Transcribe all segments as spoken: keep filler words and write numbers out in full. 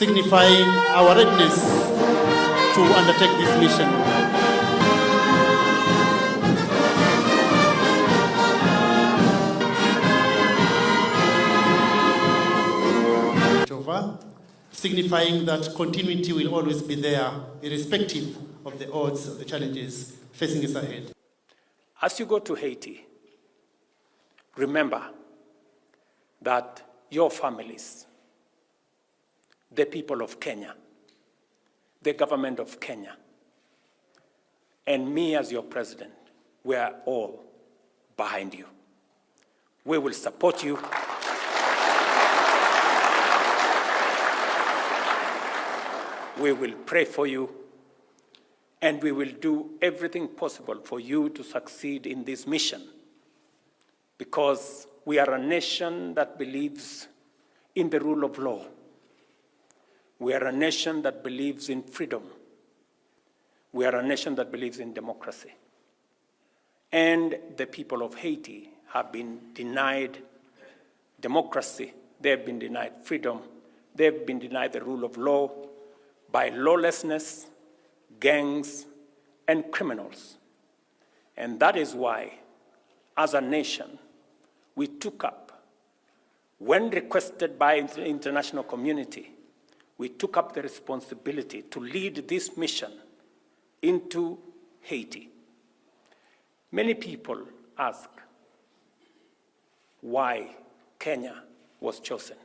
signifying our readiness to undertake this mission. Jehovah, signifying that continuity will always be there, irrespective of the odds, of the challenges facing us ahead. As you go to Haiti, remember that your families, the people of Kenya, the government of Kenya, and me as your president, we are all behind you. We will support you. We will pray for you. And we will do everything possible for you to succeed in this mission. Because we are a nation that believes in the rule of law. We are a nation that believes in freedom. We are a nation that believes in democracy. And the people of Haiti have been denied democracy, they have been denied freedom, they have been denied the rule of law by lawlessness, gangs, and criminals. And that is why, as a nation, we took up, when requested by the international community, we took up the responsibility to lead this mission into Haiti. Many people ask why Kenya was chosen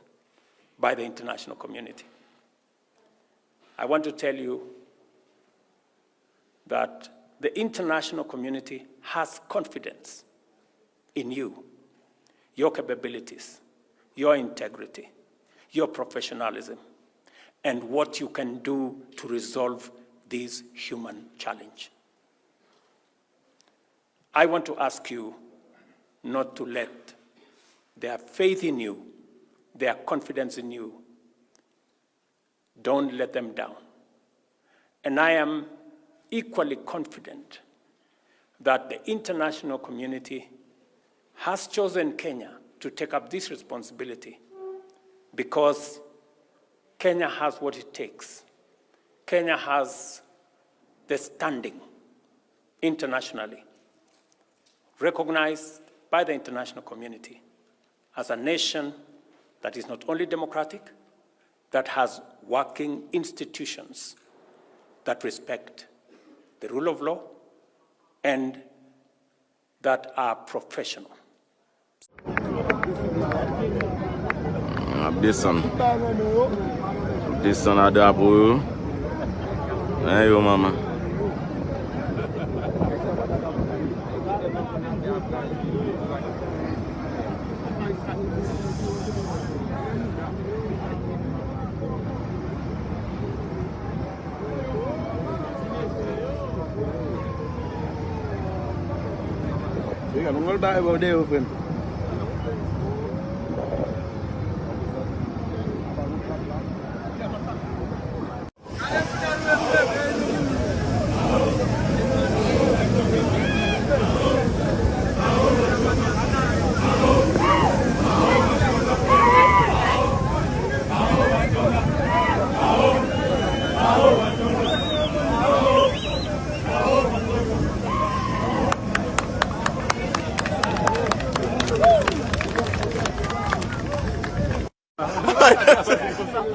by the international community. I want to tell you that the international community has confidence in you, your capabilities, your integrity, your professionalism, and what you can do to resolve this human challenge. I want to ask you not to let their faith in you, their confidence in you, don't let them down. And I am equally confident that the international community has chosen Kenya to take up this responsibility because Kenya has what it takes. Kenya has the standing internationally, recognized by the international community as a nation that is not only democratic, that has working institutions that respect the rule of law and that are professional. N ap desann. Desann a drapo yo. Men yo, manman. Piga, nou gòl bay bò de yo, frè m.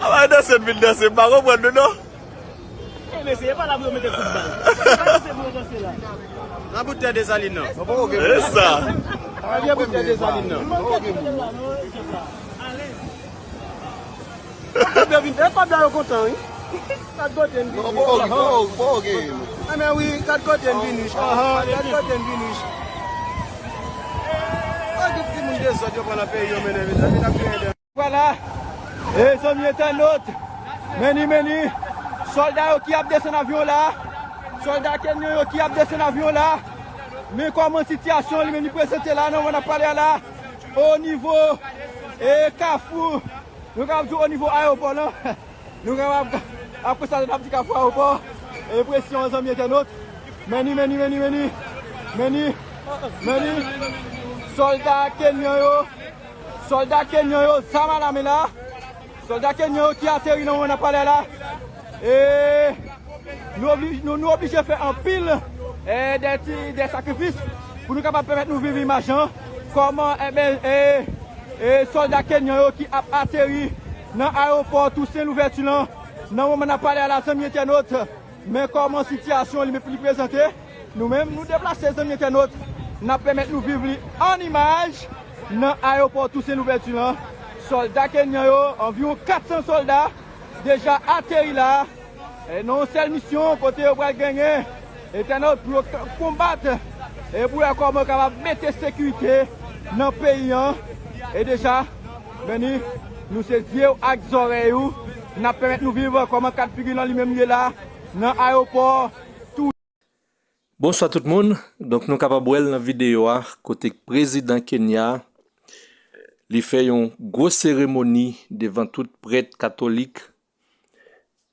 Ala danse n vin danse, m pa konprann nou non. E mesye, e pa la pou yo mete kout bal. E pa danse pou yo danse la. Nan bout tè Desalin nan. E sa. Nan bout tè Desalin nan. E kòb la yo kontan wi. Gad kote n vini. Bon, bon, bon, bon, ok. Anben wi, gad kote n vini. Gad kote n vini. Gad tout timoun dezòd yo pran nan peyi yo mennen, mezanmi, n ap jwenn. Vwala, e zanmi entènot, meni, meni, sòlda yo ki ap desann avyon la, sòlda kenyan yo ki ap desann avyon la, men kòman sitiyasyon li menm li prezante la nan moman n ap pale a la, o nivo, e kafou, nou kapab di o nivo ayewopò lan, nou kapab ap konstate n ap di kafou ayewopò, e presyon zanmi entènot, meni, meni, meni, meni, meni, meni, sòlda kenyan yo, Sòlda kenyan yo, zam a la men la. Sòlda kenyan yo ki ateri nan moman n ap pale a la, e, nou obli-, nou, nou oblije fè anpil, e, de ti, de sakrifis pou nou kapab pèmèt nou viv imaj lan. Kòman, e ben, e, e, sòlda kenyan yo ki ap ateri nan ayewopò Toussaint Louverture lan, nan moman n ap pale a la, zanmi entènot, men kòman sitiyasyon li, li prezante, nou menm, nou deplase, zanmi entènot, n ap pèmèt nou viv li an imaj nan ayewopò Toussaint Louverture lan. Sòlda kenyan yo, anviwon kat san sòlda, deja ateri la, e, nan yon sèl misyon, kote yo pral genyen entènot pou yo k-, konbat, e pou yo wè kòman yo kapab mete sekirite nan peyi an. E deja, men ni, nou se zye w ak zòrèy ou, n ap pèmèt nou viv kòman kad figi lan li menm ye la, nan ayewopò. Bonswa tout moun. Donk, nou kapab wè l nan videyo a, kote prezidan Kenya, li fè yon gwo seremoni devan tout prèt katolik,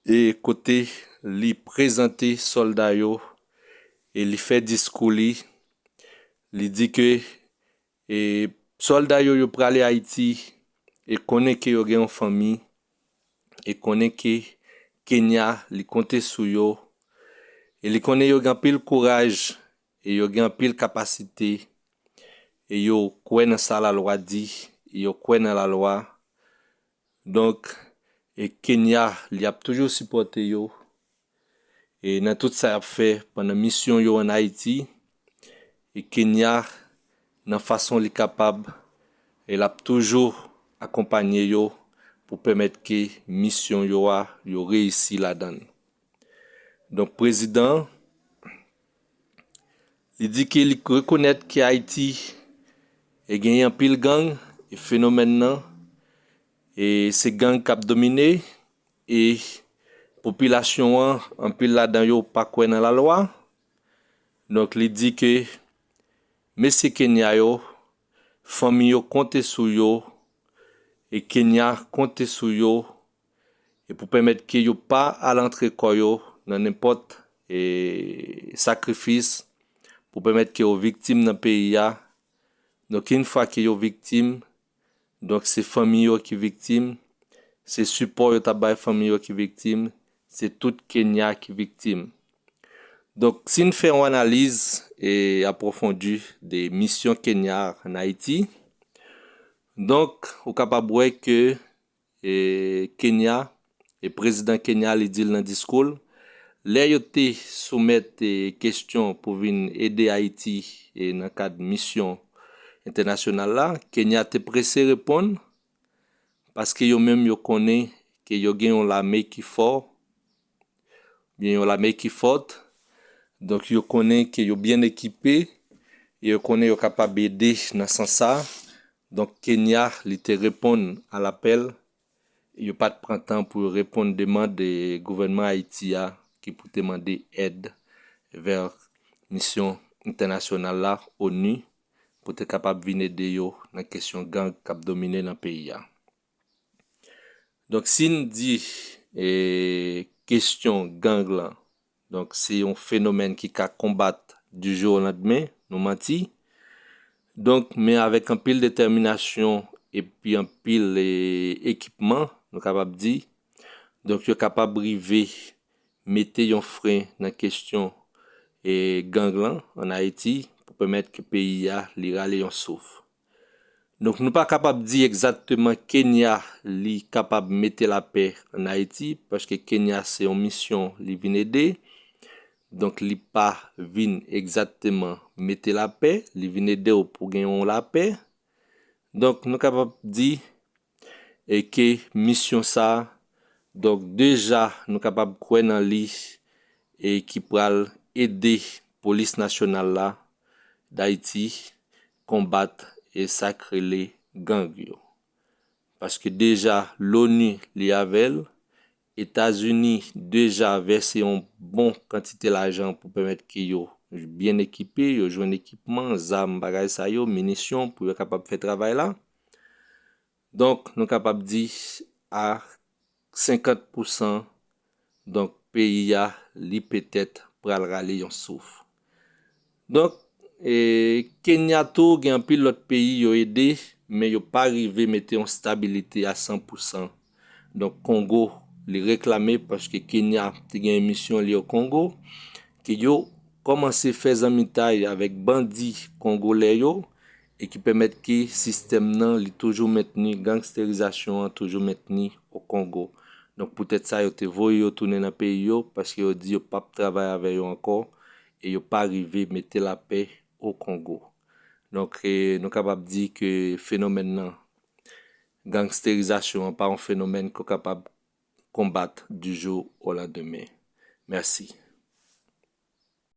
e kote li prezante sòlda yo, e li fè diskou li, li di ke, e, sòlda yo, yo prale Ayiti, e konnen ke yo gen yon fanmi, e konnen ke Kenya, li konte sou yo, e li konnen yo gen anpil kouraj, e yo gen anpil kapasite, e yo kwè nan sa lalwa di, e yo kwè nan lalwa. Donk, e Kenya, li ap toujou sipòte yo, e nan tout sa y ap fè pandan misyon yo ann Ayiti, e Kenya, nan fason li kapab, e l ap toujou akonpanye yo pou pèmèt ke misyon yo a, yo reyisi ladan l. Donk, prezidan an, li di ke li rekonèt ke Ayiti, e genyen anpil gang, e fenomèn nan, e se gang k ap domine, e popilasyon an, anpil ladan yo pa kwè nan lalwa. Donk, li di ke mesye Kenya yo, fanmi yo konte sou yo, e Kenya konte sou yo, e pou pèmèt ke yo pa al antre kò yo nan nenpòt, e, sakrifis, pou pèmèt ke yo viktim nan peyi a. Donk, yon fwa ke yo viktim, donk, se fanmi yo ki viktim, se sipò yo t ap bay fanmi yo ki viktim, se tout Kenya ki viktim. Donk, si n fè yon analiz, e, apwofondi de misyon Kenya ann Ayiti, donk, ou kapab wè ke, e, Kenya, e prezidan Kenya, li di l nan diskou l, lè yo te soumèt, e, kesyon pou vin ede Ayiti, e, nan kad misyon entènasyonal la, Kenya te prese reponn, paske yo menm yo konnen ke yo gen yon lame ki fò, byen yon lame ki fòt. Donk, yo konnen ke yo byen ekipe, e yo konnen yo kapab ede nan sans sa. Donk, Kenya, li te reponn a lapèl, e yo pa t pran tan pou yo reponn demann, e, gouvènman Ayiti a, ki pou te mande èd vè misyon entènasyonal la, onu, pou te kapab vin ede yo nan kesyon gang k ap domine nan peyi a. Donk, si n di, e, kesyon gang lan, donk, se yon fenomèn ki ka konbat du jour au lendemain, nou manti. Donk, men avèk anpil detèminasyon epi anpil, e, ekipman, nou kapab di, donk, yo kapab rive mete yon fren nan kesyon, e, gang lan ann Ayiti pou pèmèt ke peyi a li rale yon souf. Donk, nou pa kapab di egzakteman Kenya li kapab mete lapè ann Ayiti, paske Kenya se yon misyon li vin ede. Donk, li pa vin egzakteman mete lapè, li vin ede w pou gen yon lapè. Donk, nou kapab di, e ke misyon sa a, donk, deja nou kapab kwè nan li, e ki pral ede polis nasyonal la, Dayiti, konbat, e sa k rele gang yo. Paske deja loni li avè l, Etazini deja vèse yon bon kantite lajan pou pèmèt ke yo byen ekipe, yo jwenn ekipman, zam, bagay sa yo, minisyon, pou yo kapab fè travay la. Donk, nou kapab di a senkant pousan, donk, peyi a, li petèt pral rale yon souf. Donk, e, Kenya tou, gen anpil lòt peyi yo ede, men yo pa rive mete yon stabilite a san pousan Donk Kongo, li reklame paske Kenya te gen misyon li o Kongo, ke yo kòmanse fè zanmitay avèk bandi kongolè yo, e ki pèmèt ke sistèm nan li toujou mentni, gangsterizasyon an toujou mentni o Kongo. Donk poutèt sa yo te voye yo tounen nan peyi yo, paske yo di yo p ap travay avè yo ankò, e yo pa rive mete lapè o Kongo. Donk e, nou kapab di ke fenomèn nan, gangsterizasyon an pa yon fenomèn ke w kapab konbat du jour au lendemain. Mèsi.